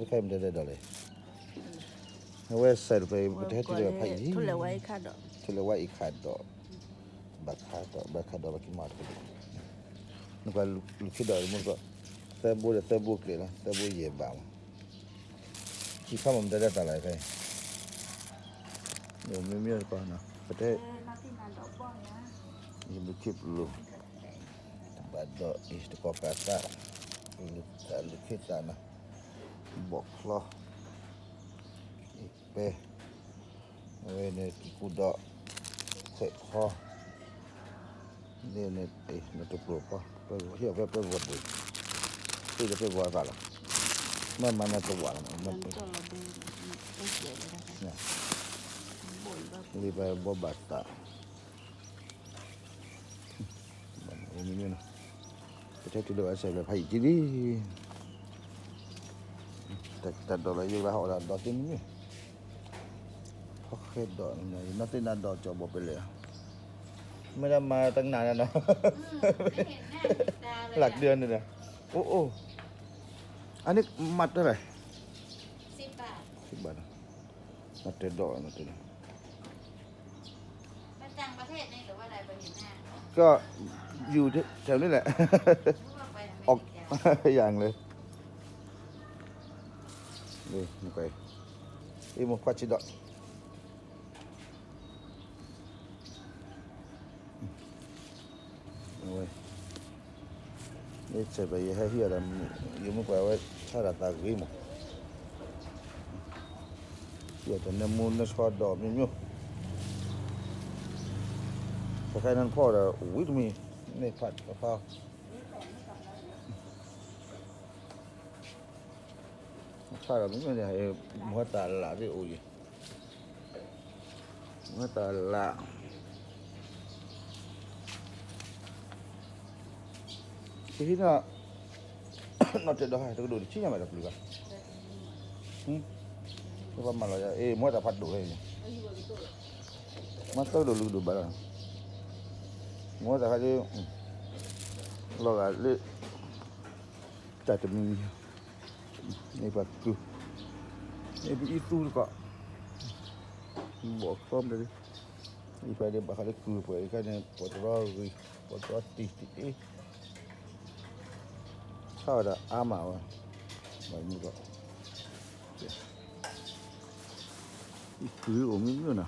တခါအံၤမ့ၢ်တဲဒၣ်ဒီးလဲၣ်, အဝဲစဲးတဖျၢၣ်အံၤ ပတဟဲတုၤလၢဖးယံၤ, ထူလၢဝဲအံၤခါဒီး, ဘၣ်ခါဒီး ဘၣ်ခါဒီး ဘၣ်ကမၤတကဒိၣ်, နကွၢ်လူၤခ့ဒီးမ့ၢ်ကီး, သၢဘိဒီးသၢဘိကဲလီၤ, သၢဘိယဲၢ်ဘးမး, ခံခါမ့ၢ်မ့ၢ်တဲဒၣ်တၢ်လၢခဲအံၤ, မ့ၢ်မ့ၢ်တကီးနီၤ ပတဲ, ယလူၤခ့ပလိၤ, တဘၣ်ဒီးအံၤတကီၢ်ကးသး, လူၤခ့သးနီၤ, ဘီၣ်ချီ, အံၤပဲ, အဝဲန့ၣ်ကံၢ်ကူဒီး, ခွဲးခီ, န့ၣ်န့ၣ်, နတပျိာ်ဃီ, ဟ့ၣ်အီၤဖဲပဲပဝါပူၤ, ဟ့ၣ်လၢပဲပဝါသးလီၤ, မ့ၢ်မၤနတဝးလီၤ, လံပဘီဘၣ်သး မ့ၢ်မ့ၢ်နီၤ, ပတဲတုၤလၢဘၣ်စဲးဘျဲၣ်ဖးယံၤကံလံ, တၢ်ဒိးလီၤယိၤလၢဟီၣ်ဒီးဒိးသ့မ့ၢ်မ့ၢ်, ဖီၣ်ဃဲဒိး, နီၢ်သ့ၣ်နၤဒိးကၠီဘီပလဲၣ်, မ့ၢ်ဒၣ်မၤတကနၣ်နီၤ, လၢကဒၢန့ၣ်ဒီး, အိၣ်အိၣ်, အန့ၣ်မၤတၢ်လဲၣ်, စံးဘၣ်နီၤ, မၤတၢ်ဒိး, မၤတၢ်ဒိး က ယူၤထဲန့ၣ်လဲၣ်, အီၤ ယၤလဲၣ်, မ့ၢ်ကွၢ်ဆံးဒီး, အဝဲ မ့ၢ်စဲးဘျဲၣ်ယဟဲဟံးအီၤဒီး, ယမ့ၢ်ကွၢ်ဝဲဆါတၢ်သးဂ့ၤမး, ဟံးအီၤတၢ်နၢမူနၢဆှီဒီးမ့ၢ်မ့ၢ်, တခါနဖီၣ်ဒီးဝံၤတမံၤ, မ့ၢ်ဖးတဖး ဆါဒီးမ့ၢ်မ့ၢ်န့ၣ်, မ့ၢ်တၢ်လၢ်သ့ၣ်အိၣ်ယံၤ, မ့ၢ်တၢ်လၢ် ကဟံးနီၤ, နီၢ်တၢ်ဒီးဟဲတကဒိၣ်တဆံညါမးတပျုၤဘၣ်, ပမၤလီၤယၤ အ့ၣ် မ့ၢ်တၢ်ဖးဒိၣ်ဝဲ, မ့ၢ်တၢ်ကဒိၣ်လူၤကဒိၣ်ဘၣ်လီၤ, မ့ၢ်တၢ်ခါဒ်, လီၤဂာ်လၢ တၢ်တမံၤ, အ့ၣ်ပှၤကုၢ်, အ့ၣ်ပအံသူတကီး, ဘီၣ်ချီမတၤဒ်, အံၤဖဲဒ်ဘၣ်ဃးလၢကုၢ်ပှဲၤအံၤခါန့ၣ် ပှၤတရီဂ့ၤ, ပှၤတရီတံၢ်တအ့ၣ်, ဆါဝဲဒၣ်အါမးဝဲ, ဘၣ်မုၢ်ကီး, အံၤကုၢ်အိၣ်မ့ၢ်မ့ၢ်နီၤ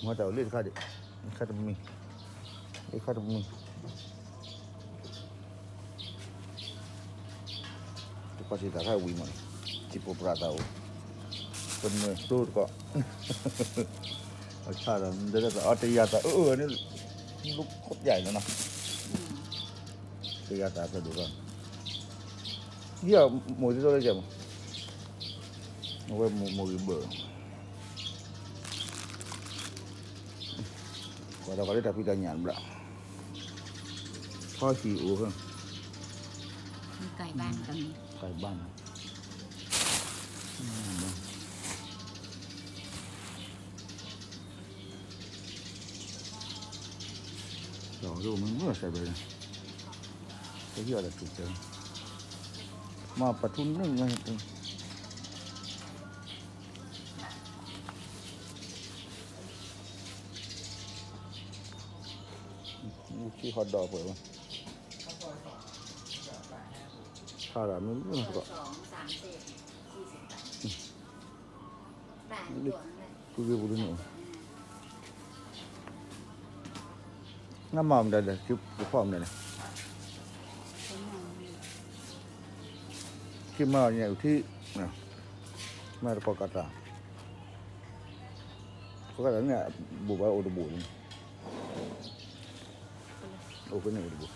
မ့ၢ်တၢ်အိၣ်လၢတခါဒံး, ခါတမံၤ, ခါတမံၤ, တကီၢ်စံးတၢ်ခါဝံၤမး, စံးပူၤပြးတၢ်အိၣ်, ပနွဲၢ်သိတကီၢ်, အဆၣ်ဒီး မ့ၢ်တဲတၢ်အီတယၤတၢ်အၢအၢ န့ၣ်, လူၤခိၣ်ပျဲလီၤနီၤ, တယၤတၢ်ဖဲဒိၣ်ထီၣ်, ယမိၢ်သ့ၣ်လၢယဲမး, အဝဲမိၢ်ဂ့ၤဘၢၣ် ကွၢ်ဒီးကွၢ်လၢတၢ်ဖံးတၢ်ညၣ်တဘျီ, ဖီဟံၣ်အိၣ်, ကဘၣ်နီၤ, ဒီးမ့ၢ်စဲးဘျဲၣ်, ကဟံးအီၤဒီးထူၣ်ကဲ, မ့ၢ်ပထူၣ်န့ၢ်, မူခံဟီၣ်ဒီးပှဲၤဘၣ်, ဆါဒၣ်မ့ၢ်မ့ၢ်တကီး, ပူၤဂ့ၤပူၤဒ်န့ၣ်, ငါမၤအီၤမတၤလဲၣ်, ကဖီၣ်မတၤလဲၣ်, ကမၤအီၤညါအုၣ်ထံ, မၤတကီၢ်ကးတၢ်, ကီၢ်ကးတၢ်န့ၣ် ဘူးဘၣ်အိၣ်တဘူးန့ၣ် အိၣ်ဖဲန့ၣ်အိၣ်တဘူး,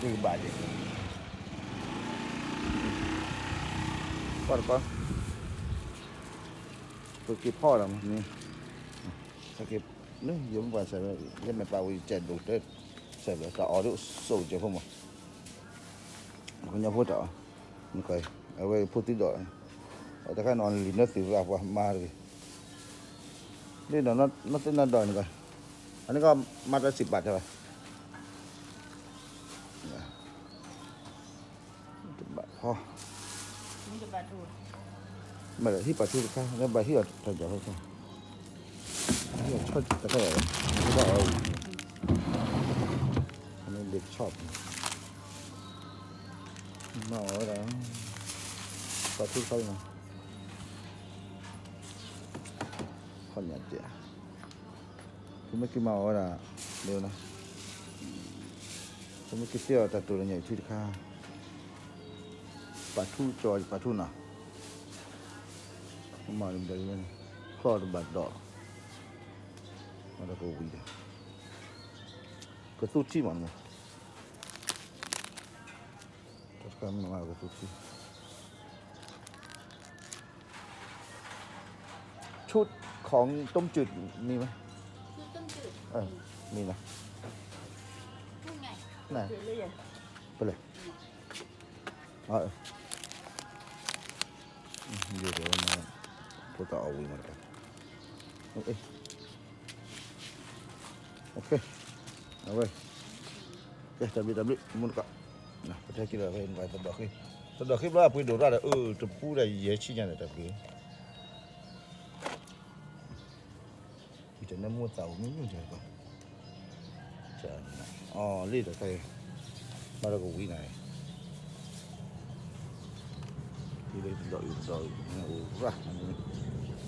ကဘၣ်ယဲ, ကွၢ်တကီၢ်, ပက့ၤဖီၣ်ဒီးမ့ၢ်, က့ၤ, ယမ့ၢ်ပှၤစဲး, ယမ့ၢ်ပာ်ဝံၤကဲးဒိၣ်တဲ, စဲးဘျဲၣ်တၢ်အီၣ်ဒ်စိၣ်ကဲးဖိမး ကညီဖိတၢ်အီၣ်, အဝဲဖိသံဒီး, တခါန့ၣ်အီၤလံာ်နၢသုးရၣ်ပှၤမၤတဂ့ၤ, လၢဒီးနီၢ်သ့ၣ်နီၢ်ဒီးန့ၣ်ကီး, အန့ၣ်ကမၤတၢ်စံးဘၣ်တဲဘၣ်, တဘၣ်ဖီ, မ့ၢ်ဟံၣ်ပာ်ထူတခါ ဘၣ်ဟံၣ်အီၤတၢ်ကီတခါ, ဟံၣ်အီၤဆီတခါ, ဘၣ်အီၤ, အန့ၣ်ဒ့ဆီၣ်, မၤအီၤဝဲဒၣ်, ပာ်ထူတခါလီၤ, ခီညါတဲ သုမ့ၢ်က့ၤမၤအီၤဝဲဒၣ်, ဒ်ဝဲနီၤ, သုမ့ၢ်က့ၤတဲအီၤတၢ်တိၢ်လၢညါအံၤထံတခါ, ပာ်ထူကၠီပာ်ထူနီၤ, မၤန့ၣ်, ချီၣ်တဘၣ်ဒီး, မၤဒီးကဝံၤဒီး, ကသူထံမးနမ့ၢ် တခါမ့ၢ်မၤကသူထံ, ชุดของต้มจืดมีไหม? เออ มีนะ ไหน ไปเลย เออ ယိၤဒီးဝဲန့ၣ် ဖိသၣ်အီၣ်ဝံၤမးတကး, အဝဲ ကဲ တၢ်ဘျုးတၢ်ဘျုး မုၢ်တကး, ပတဲက့ၤဒီး သဒိးဃ့, သဒိးဃ့ဘျီအပှ့ၤဒိၣ်ရၣ်ဒီး အၢ တပူၤဒီးယဲၢ်ဆံညါန့ၣ် တၢ်ဘျုး ယတနၢမူသးအိၣ်မုၢ်မုၢ်တၢ်ကီ, အီၤလံတခါအံၤ, ဘၣ်ဒီးကဝံၤနၤအံၤ, ဒီးအုၣ်ဒီးအုၣ်,